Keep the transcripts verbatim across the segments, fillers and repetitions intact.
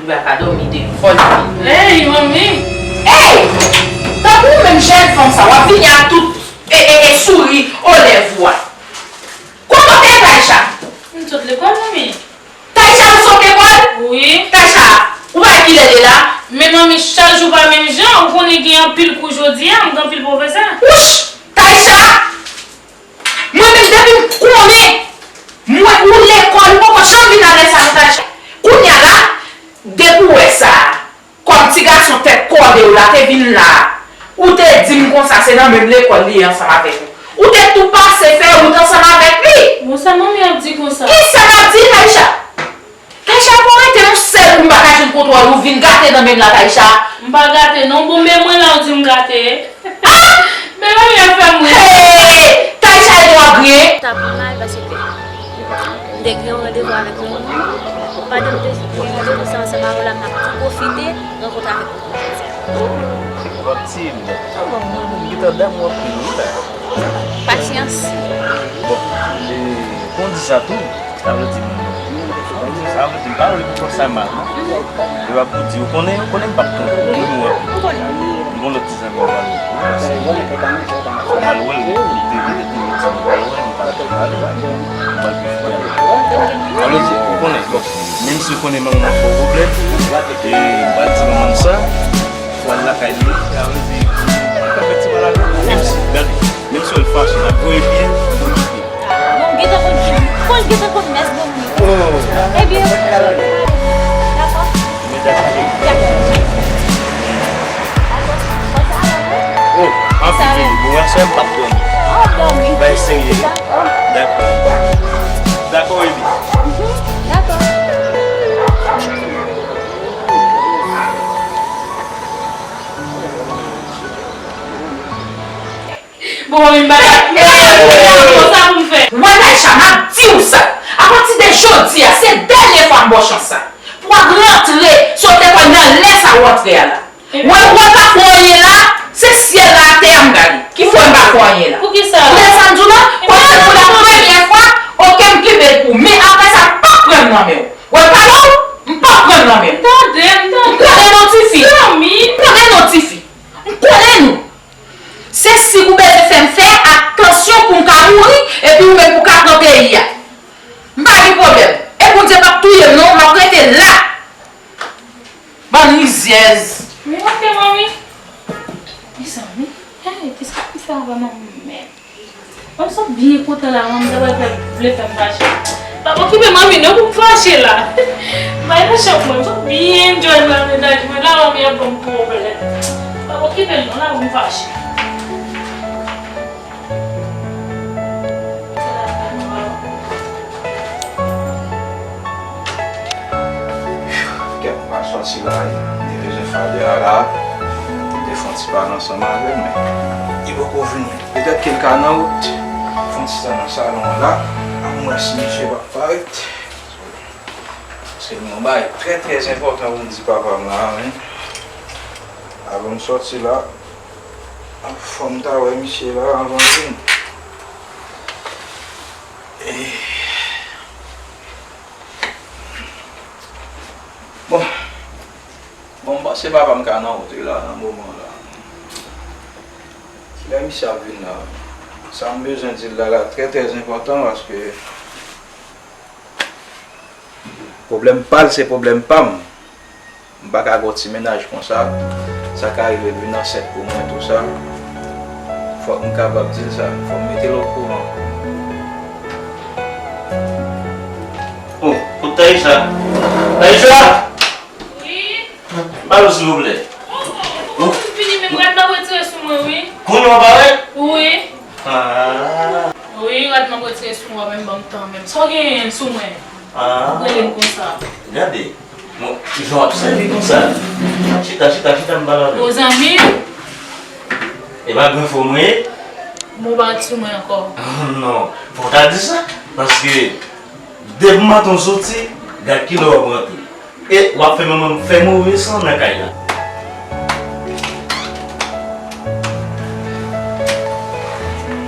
Li pa ka dòmi de fò li vin. Ey, manmi! Ey! Tankou ou menm jèn fanm sa, w ap vini ak tout e, e, e souri o lèv ou a. Kòman w te ye, Taïcha? M sot lekòl, manmi. Taïcha, ou sot lekòl? Wi. Taïcha, ou pa kilè l ye la? Men manmi, chak jou pa menm jan, ou konnen gen anpil kou jodi a, m gen anpil pwofesè. Wouch! Taïcha! Mwen menm depi m konnen mwen ou lekòl, ou poko janm vin a lè sa nan Taïcha. Kounye a la, depi w wè sa, kòm ti gason tèt kòde w la te vin la, ou te di m konsa se nan menm lekòl li ye ansanm avèk ou. Ou te tou pase fè wout ansanm avèk li. Bon, sa manmi ap di konsa? Kisa m ap di, Taïcha? Taïcha, bon, rete yon sèl kou m pa ka jwenn kontwòl ou vin gate nan menm la, Taïcha. M pa gate non, bon, men mwen la ou di m gate. Ah! Men manmi ap fè m ri. Hey! Taïcha, e dwa griyen. Sa pi mal paske m te gen yon randevou avèk yon moun. Pandan m te gen randevou sa ansanm avè w la, m ap tou pwofite rankontre avèk ou. Wap ti, m gentan damou anpil wi la. Pasyans. Bon, e, kon di sa tou, sa vle di, sa vle di, m pa vle pou kò sa mal, non. E w ap pou di, ou konnen, ou konnen m p ap twonpe w, ou konnen w ap, m gon lòt ti zanmi m pral wè tou, paske m al wè l, li te, li te tounen ti m pral wè l, m pral pale, m pral pale. Sa vle di, ou konnen, bon, menm si ou konnen manman m fè w pwoblèm, e m pral di manman m sa, pou al lakay li, sa vle di, li ka fè ti mal avè w, menm si, gade, menm si w wè l fache, l ap voye byen pou kite. Bon, m gentan konn, fò l gentan konn mès bon moun. Oh. Ebyen, dakò. Men dakò. Dakò. Oh, anpil, baby. Bon, aswè m p ap dòmi. Oh, dòmi. Bay serye. Dakò. Dakò, baby. Mhm. Dakò. Bon, manmi, m pa ka, m pa ka, m pa ka, sa pou m fè? Wè, Taïcha, m ap di w sa. Apati de jodi a, se dènye fwa m ba w chans sa. Pou w ap rantre, sot lekòl nan lè sa w antre a la. Wè, wè, pa fè anyen la, se syèl la, atè a m gade. Ki fè m pa fè anyen la. Poukisa? Ou tande sa m di w la? Kote pou la premyè fwa, oke, m kenbe l pou ou. Men apre sa, m p ap pran l nan men w. Wè, pale w, m p ap pran l nan men w. Tande, m tande. M konnen nou tifi. Zanmi. M konnen nou tifi. M konnen nou. Se sik ou bezwen fè m fè ak tansyon pou m ka mouri, epi ou menm pou ka pran peyi a. M pa gen pwoblèm. E Bondye p ap touye m non, m ap rete la. Bann rizyèz. Men oke, manmi. Mezanmi, hey, kisa m fè avè manmi menm? Mwen m sot byen kontan la, manmi ta pral fè, vle fè m fache. Pa okipe manmi non pou m fache la. Bay nan chòk mwen, m sot byen enjoy nan mennaj mwen la, manmi ap ban m pwoblèm. Pa okipe l non la pou m fache. Kèt, m pral sòti la, m te bezwen fè de a la, m te fè yon ti pale ansanm avè l, men li poko vini. Petèt ke l ka nan wout. Fè yon ti tan nan salon an la, an m wè si misye p ap parèt. Paske m gen yon bagay trè, trè enpòtan pou m di papa m la, wi. Avan m sòti la, fò m ta wè misye la avan l vini. E, bon. Bon, m panse papa m ka nan wout wi la, nan moman la. Kilè misye ap vin la? Sa m bezwen di l la, la trè, trè enpòtan, paske pwoblèm pa l, se pwoblèm pa m. M pa ka gen yon ti mennaj konsa. Sa ka rive l vin ansent pou mwen, tou sa. Fòk m kapab di l sa. Fòk m mete l okouran. Oh, kote Taïcha? Taïcha! Wi. Ba yo, silvouplè. Oh, oh, oh, ou vini menm, rad la retire sou mwen, wi. Kounye a w parèt? Wi. Ah. Wi, rad la retire sou mwen, menm ban m tan menm. Sa w genyen sou mwen? Ah. Ou rele m konsa. Gade, bon, jan w ap sèvi konsa. Chita, chita, chita, m pale avè w. O zanmi. E pa gran fò mwen ye? Bon, pa sou mwen ankò. Non, fò w ta di sa, paske depi maten w soti, gad kilè w ap rantre. E w ap fè manman m fè move san nan kay la.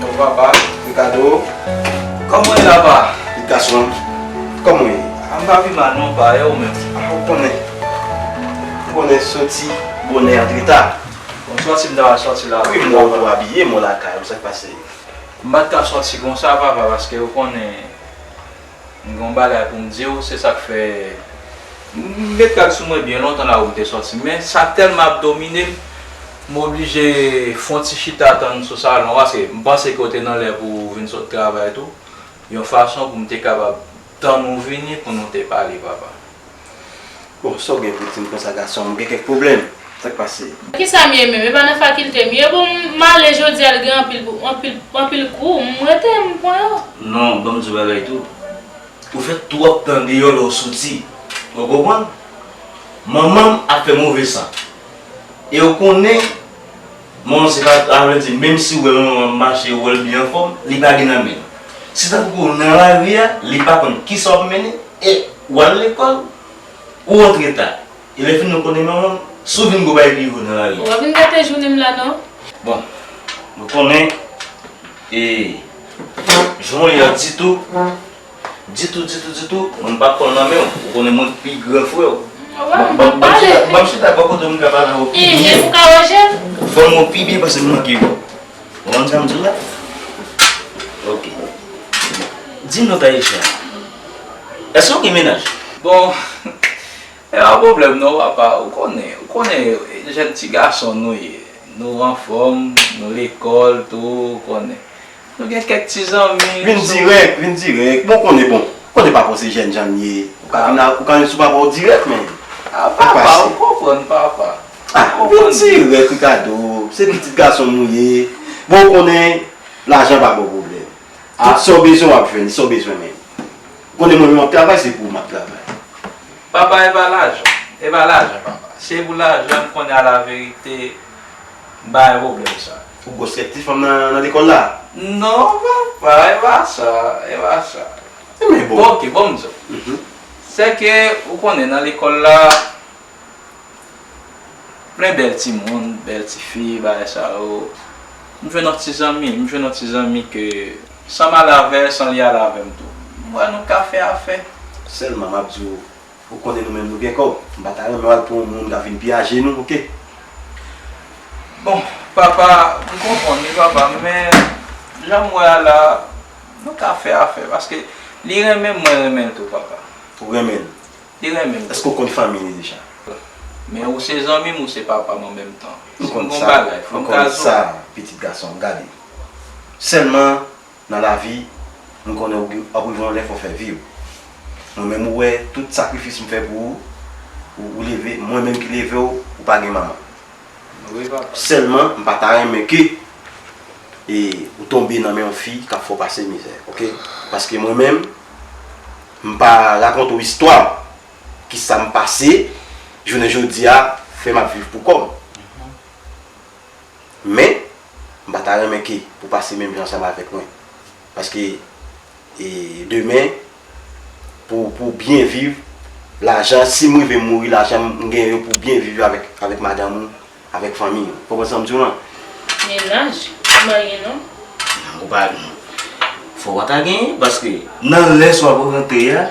Bon, papa, Ricardo, kòman w ye la, pa? Pikas lan, kòman w ye? A, m pa pi mal non, pa, e ou menm? A, ou konnen. Konnen soti bonè antre ta. Bon, sòti m ta pral sòti la. Wi, m wè w tou abiye, m wè w lakay ou, sa k pase? M pa t ka sòti konsa, papa, paske ou konnen m gen yon bagay pou m di w, se sa k fè m met rad sou mwen byen lontan la pou m te sòti. Men sa tèlman ap domine m, m oblije fè yon ti chita tann sou salon, paske m panse ke w te nan lè pou w vin sot travay tou, yon fason pou m te kapab tann ou vini pou nou te pale, papa. Bon, sa w gen pou di m konsa, gason m? M gen kèk pwoblèm. Sa k pase? Kisa m ye menm? E pa nan fakilte m ye? Bon, m ale jodi a, l gen anpil, anpil, anpil kou. M rete, m pran yo. Non, ban m di w bagay tou. Ou fè twòp tan deyò lè w soti. Ou konprann? Manman m ap fè move san. E ou konnen, manman se pa, sa vle di, menm si ou wè manman ap mache, ou wè l byen anfòm, li pa gen nan men l. Se tankou nan lari a, li pa konn kisa w ap mennen, e w al lekòl, ou rantre ta. E lè fini, ou konnen manman m, si w vin gwo bagay ki rive w nan lari a. Ou pa vin gate jounen m la, non. Bon, nou konnen, e, jan w ye a ditou, ditou, ditou, ditou, mwen m p ap pran l nan men w. Ou konnen mwen k pi gran frè w. Ban m chita, ban m chita bò kote w, m ka pale avè w pi byen. Fò m wè w pi byen pase m manke wè w. Ou konprann sa m di w la? Ok. Di m non, Taïsha, èske w gen mennaj? Bon, e pa pwoblèm non, papa. Ou konnen, ou konnen, jèn ti gason nou ye. Nou anfòm, nou lekòl tou, ou konnen. Nou gen kèk ti zanmi. Vin dirèk, vin dirèk. Bon, konnen, bon, konnen papa w se jèn jan l ye. Ou ka vin a, ou ka vin sou papa w dirèk, men. Ah, papa, ou konprann, papa. Ah, vin dirèk, Ricardo. Se pitit gason m ou ye. Bon, ou konnen, lajan pa ba w pwoblèm. Tout sa w bezwen, w ap jwenn, sa w bezwen menm. Ou konnen mwen menm m ap travay, se pou ou m ap travay. Papa, e pa lajan. E pa lajan, papa. Si e pou lajan, m konnen alaverite, m pa gen pwoblèm sa. Ou gwòs kèk ti fanm nan, nan lekòl la? Non, papa, e pa sa, e pa sa. Enben, bon. Bon, ok, bon, m di w. Mhm. Se ke, ou konnen, nan lekòl la, plen bèl timoun, bèl tifi, bagay sa yo. M jwenn yon ti zanmi, m jwenn yon ti zanmi ke san m ale avè l, san li ale avè m tou. M wè nou ka fè afè. Sèlman, m ap di w, ou konnen nou menm nou gen kòb. M pa ta renmen w al pran yon moun k ap vin piyaje nou, oke? Bon, papa, m konprann wi, papa, men jan m wè a la, nou ka fè afè, paske li renmen m, mwen renmen l tou, papa. Ou renmen l? Li renmen m. Èske w konn fanmi li deja? Men ou se zanmi m, ou se papa m an menm tan. Si m gon bagay, fò m ka di w. M konn sa, pitit gason m, gade. Sèlman, nan lavi, m konnen w ap rive yon lè fò w fè vi w. Mwen menm, ou wè, tout sakrifis m fè pou ou, ou, ou leve, mwen menm ki leve w, ou pa gen manman. Wi, papa. Sèlman, m pa ta renmen ke, e, ou tonbe nan men yon fi k ap fè w pase mizè, oke? Paske mwen menm, m pa rakonte w istwa m, kisa m pase, jounen jodi a, fè m ap viv pou kò m. Men, m pa ta renmen ke pou pase menm jan ansanm avèk mwen. Paske, e, demen, pou, pou byen viv, lajan, si m rive mouri, lajan m gen yo pou byen viv avèk, avèk madanm ou, avèk fanmi w. Ou konprann sa m di w lan? Mennaj, ou pa gen non? Ou pa, fò w pa ta genyen, paske nan lè sa w ap rantre a,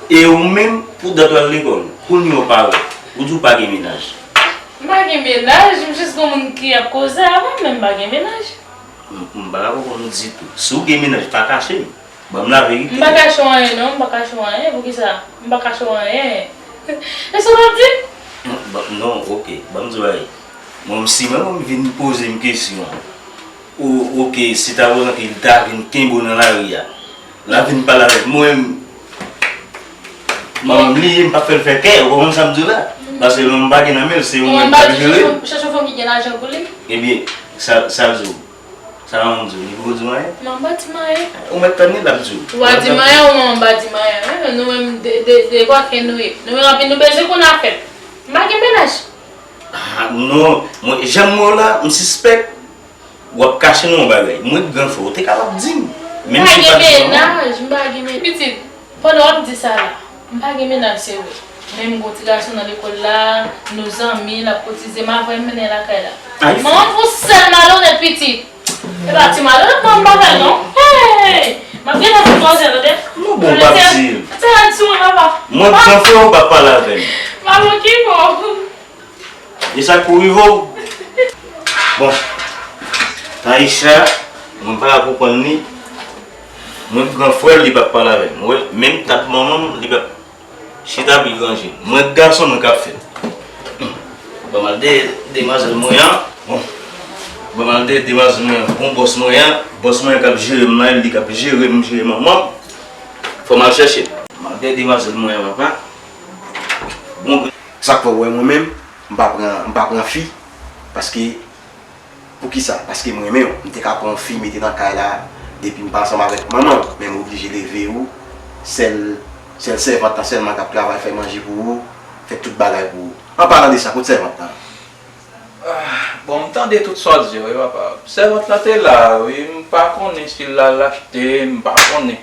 e ou menm, pou dat w al lekòl, kounye a w parèt, ou di w pa gen mennaj. M pa gen mennaj, m jis gon moun ki ap koze avè m, men m pa gen mennaj. M, m pa ka konprann ou ditou. Si w gen mennaj, pa kache m. Ban m laverite. M pa kache w anyen non, m pa kache w anyen. Poukisa? M pa kache w anyen. E sa w ap di? Non, ba, non, oke, ban m di w bagay. Mwen, si mwen, mwen vin poze m kesyon, o, oke, si ta prezan ke li ta vin kenbe w nan lari a, l ap vin pale avèk mwen, manman m li ye, m p ap fè l fè kè, ou konprann sa m di w la? Paske manman m pa gen nan men l, se yon mwen k ap jere. Chèche yon fanm ki gen lajan pou li. Ebyen, sa, sa l di w? Sa manman m di w, li poko di m anyen? Manman m pa di m anyen. Ou mèt tann li, l ap di w. Ou pa di m anyen, ou manman m pa di m anyen. Men nou menm de, de, de kwaken nou ye. Nou menm anpil nou bezwen konn afè m. M pa gen mennaj. Ah, non. Mwen, jan m wè w la, m sispèk w ap kache nou yon bagay. Mwen k gran frè w, ou te kapab di m. Menm si w pa di m anyen. M pa gen mennaj, m pa gen mennaj. Pitit. Pandan w ap di sa la, m pa gen mennaj, se vre. Men m gon ti gason nan lekòl la, nou zanmi, l ap kotize, m avè m mennen lakay la. Manman m fè w sèl malonèt, pitit. E pa ti malonèt, non, m pa fè l, non. Hey! M ap gentan fè kòze, tande. Non, bon, m p ap di l. Tande, tande sou mwen, papa. Mwen, gran frè w, w p ap pale avè m. Papa, ki bon. E sa k pou rive w? Bon, Taïsha, mwen pa konprann li. Mwen gran frè l, li p ap pale avè m. Ou wè, menm tab manman m, li p ap chita pou l ranje. Mwen gason, mwen k ap fè l. Ban m al dèyè demwazèl mwen an. Bon. Ban m al dèyè demwazèl mwen an. Bon, bòs mwen an. Bòs mwen an k ap jere m la, li k ap jere m, jere manman m. Fò m al chèche l. M al dèyè demwazèl mwen an, papa. Bon. Sa k fè w wè mwen menm, m pa pran, m pa pran fi, paske, poukisa? Paske m renmen w. M te ka pran yon fi mete nan kay la, depi m pa ansanm avèk manman w, men m oblije leve w, sèl, sèl sèvant lan sèlman k ap travay, fè manje pou ou, fè tout bagay pou ou. An palan de sa, kot sèvant lan? Ah, bon, m tande tout sa w di yo, wi, papa. Sèvant lan te la, wi, m pa konnen si l al achte, m pa konnen.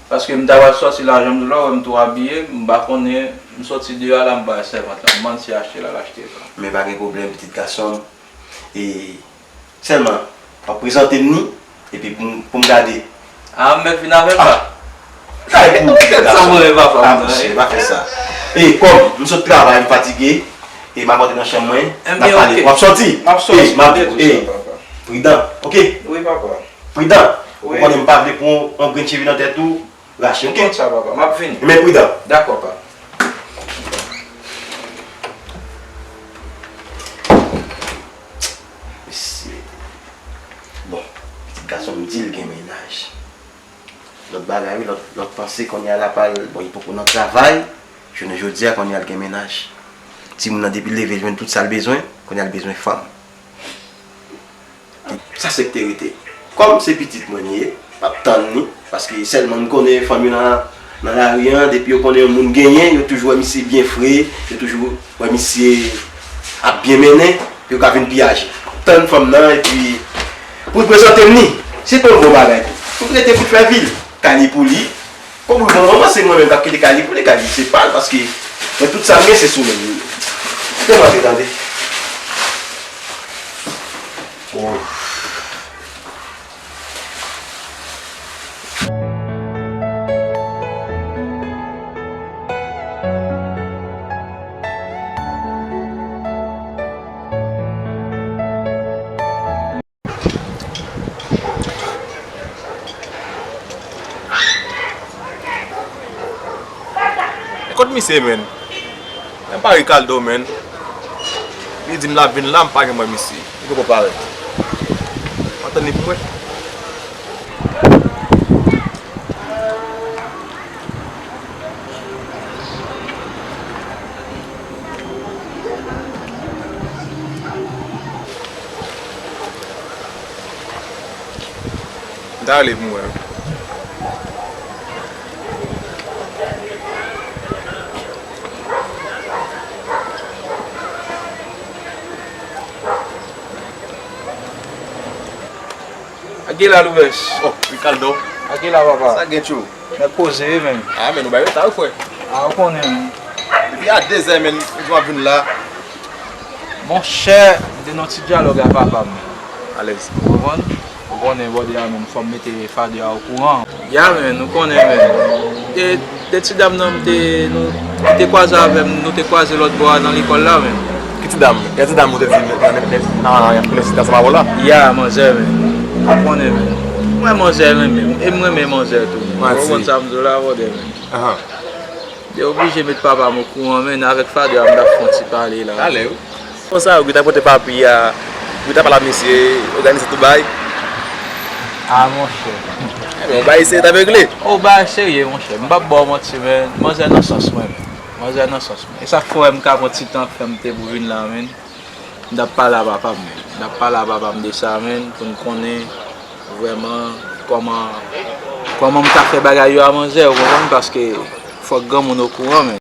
Paske m ta pral sòti la, jan m di w la, w wè m tou abiye, m pa konnen, m sòti deyò a la, m bay sèvant lan, m mande si achte l al achte l la. Men pa gen pwoblèm, pitit gason m. E sèlman, w ap prezante m ni, epi pou m, pou m gade. A, m mèt vin avè l, pa? Kay pou w, pitit gason m. A, monchè, pa fè sa. E kòm m sot travay, m fatige, e m ap antre nan chanm mwen, n ap pale. W ap sòti? M ap sòti, m ap di w sa, papa. Pridan, oke? Wi, papa. Pridan. Ou konnen m pa vle pran yon grenn cheve nan tèt ou, rache, oke? M konn sa, papa. M ap vini. Men pridan. Dakò, pa. Mesye. Bon, pitit gason m di l gen mennaj. Lòt bagay, wi, lòt, lòt panse kounye a la pral, bon, li poko nan travay. Jounen jodi a, kounye a l gen mennaj. Timoun nan depi l leve, l jwenn tout sa l bezwen, kounye a l bezwen fanm. Sa se k te rete. Kòm se pitit mwen li ye, m ap tann li, paske sèlman m konnen fanm yo nan, nan lari an, depi yo konnen yon moun genyen, yo toujou wè misye byen fre, yo toujou wè misye ap byen mennen, yo ka vin pi aje. Tann fanm nan, epi pou l prezante m li, se pa yon bon bagay tou. Pou l rete pou l fè vi l, kay li pou li, Kòm ou bon manman, se mwen menm k ap kite kay li pou li, kay li se pa l, paske mwen tout sa m gen se sou men m li ye. Kite m antre tande. Oh. E kot misye, menn? Men pa Ricardo, menn. Li di m l ap vin la, m pa janm wè misye. Li poko parèt. Ann tann li pou m wè. M ta rele pou m wè l. Ak gen la, Louvès. Oh, Ricardo. Ak gen la, papa. Sa gen tjou? Nèg poze wi, menn. A, men nou bay reta wi, frè. A, ou konnen, menn. Depi a dezè, menn, ou ap vin la. Monchè, m te nan ti dyalòg a papa m. Alèz. Ou konprann? Ou konnen, bòdè a, menn, fò m mete fadè a okouran. Ya, menn, ou konnen, menn. E, de ti dam nan, m te, nou, ki te kwaze avè m, nou te kwaze lòt bò a nan lekòl la, menn. Ki ti dam? Gen ti dam ou te di nan, nan, nan, nan inivèsite ansanm avè w la? Ya, manzè, menn. Ou konnen, menn. Mwen, manzè renmen m. E m renmen manzè tou, menn. Ou konprann sa m di w la, bòdè, menn. Ahan. Te oblije met papa m okouran, menn, avèk fadè a m t ap fè yon ti pale la. Talè wi. Konsa, ou gentan pote papi a, ou gentan pale ak misye, òganize tout bagay. A, monchè. Ebyen, yon bagay serye t ap regle. O, bagay serye, monchè. M p ap ba w manti, menn. Manzè nan sans mwen, menn. Manzè nan sans mwen. E sa k fè w wè m ka pran ti tan k fè m te pou vin la, menn. M t ap pale a papa m, menn. M t ap pale a papa m de sa, menn, pou n konnen vrèman kòman, kòman m ka fè bagay yo a manzè, ou konprann? Paske fòk granmoun okouran, menn.